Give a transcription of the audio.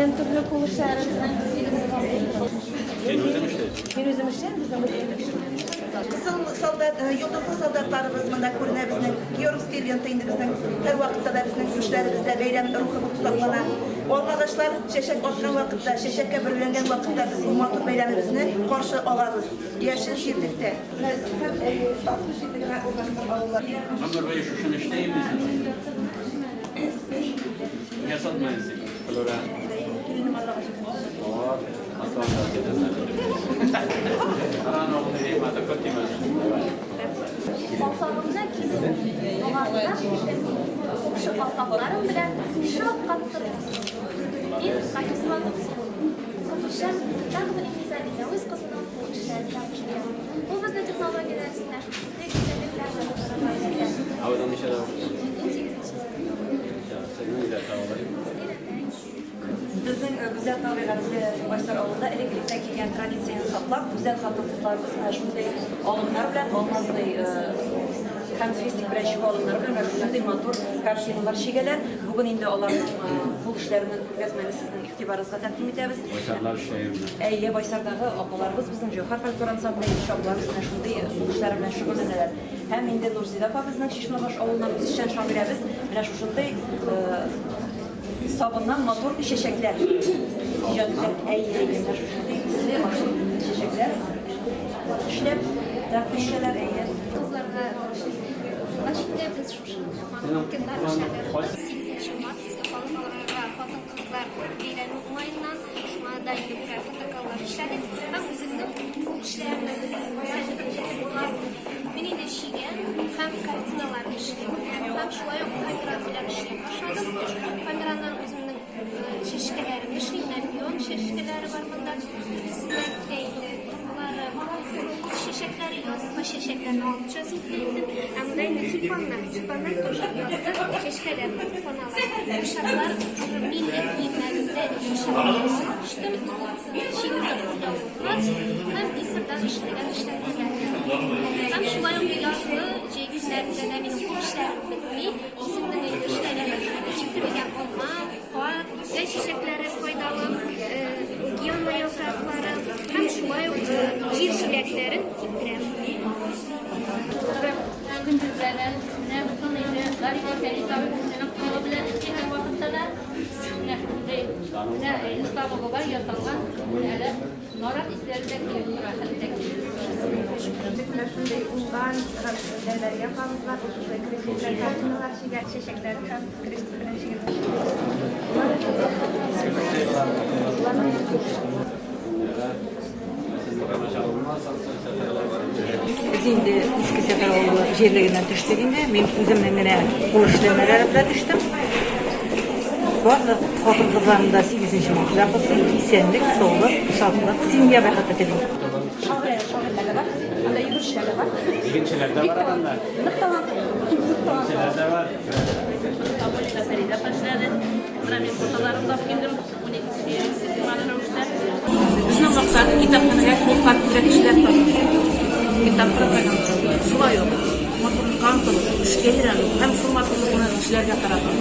Безнең төрле кул эшләре безнең. Син үзең эшләйсең? Мин үзем эшләм, безнең бөтен Кызыл солдат, э, йолдызлы солдатларыбыз монда күренә безнең. Георгиевский лента инде безнең һәрвакытта да безнең түшләребездә бәйрәм рухы булып саклана. Алмагачлар чәчәк аткан вакытта, чәчәккә бөреләнгән вакытта без бу матур бәйрәмебезне каршы алабыз. Яшел җирлектә. Менә һәм Аккүз җирлегенә урнашкан авыллар. Гомер буе шушыны эшләйм дисең. Нигә сатмыйсың син? Флюра. Киленем Аллага шөкер. Вот. Асыланда Калфагымны кидем, богарына кидем, купшы калфакларым белән шаккаттырдым. Мин Хафизова Туксылу. Укытучым Тагын Илгизә Миләүз кызының кул эшләре белән эшлим. Ул безне технология дәресендә шушындый гүзәллекләр булдырырга өйрәтә. Ә үзең ничәдә укыйсың? Мин сигезенче сыйныфта укыйм. Сезне өйрәтә алай. Өйрәтә. Безнең гүзәл табигатьле Байсар авылында элек-электән килгән традицияне саклап, гүзәл хатын-кызларыбыз менә шундый алымнар белән, алмазный һәм крестик белән чигү алымнары белән менә шундый матур картиналар чигәләр. Бүген инде аларның кул эшләренең күргәзмәне сезнең игътибарыгызга тәкъдим итәбез. Байсарлар эшләгәнме? Әйе, Байсардагы апаларыбыз, безнең Җәүһәр фольклор ансамбле җырчы апаларыбыз менә шундый кул эшләре белән шөгыльләнәләр. Һәм инде Нурзидә апа безнең Чишмәбаш авылыннан үзешчән шагыйрәбез менә шушындый Сабыннан матур чәчәкләр иҗат итә. Әйе, әйе, менә шушындый исле матур чәчәкләр эшләп тәкъдим итәләр, әйе. Кызларга киңәш итәбез шушы букетлар эшләргә. Сигезенче март халыкара хатын-кызлар бәйрәме уңаеннан шуңа да инде берәр фотоколлаж эшләдек һәм үземнең кул эшләремне күрсәтеп була. Мин инде чигәм һәм картиналар эшлим. Һәм шулай ук фоамиран белән эшли башладым. Фоамираннан үземнең чәчкәләремне эшлим. Менә пион чәчкәләре бар монда. Төрлесеннән килә инде. Болары крокус чәчәкләре, язгы чәчәкләрне алып төшәсем килә инде. Ә монда инде тюльпаннар. Тюльпаннар тоже язгы чәчкәләр булып санала. Курчаклар милли киемнәрендә курчаклар алып төштем. Чигүле кулъяулыклар һәм бисердан эшләгән эшләнмәләр. Һәм шулай ук язгы, җәй көннәрендә дә минем кул эшләрем бетми. Үземнең инде эшләгән киптерелгән алма, кар, гөл чәчәкләре файдалы, гиана яфраклары һәм шулай ук җир җиләкләрен киптерәм. Көндезләрен менә бөтен инде Гариф Фәрит абый үзенең кулы белән эшли һәрвакытта да. Менә шундый менә станогы бар, ясалган. Әле нарат исләре дә килеп тора хәтта. Без менә шундый уңган Габделбәри апабыз бар, ул шушылай крестик белән картиналар чигә, чәчәкләр һәм крестик белән чигелгән. Без инде Иске Сәфәр авылы җирлегеннән төштек инде. Мин үземнең генә кул эшләмәләре белән төштем. Барлык хатын-кызларны да 8 март белән котлыйм. Исәнлек, саулык, шатлык, семья бәхете телим. Шагыйрә, шагыйрьләр дә бар. Анда йөгерешчеләр дә бар. Игенчеләр дә бар анда. Нык талантлы. Нык талантлы. Игенчеләр дә бар. Аболина Фәридә апа эшләде. Менә мин фотоларын да алып килдем. Безнең максат китапханәгә клубка күбрәк кешеләр тарту. Китап пропагандалау. Шулай ук матурлыкка омтылу, эшкә өйрәнү һәм шул матурлыкны кешеләргә тарату.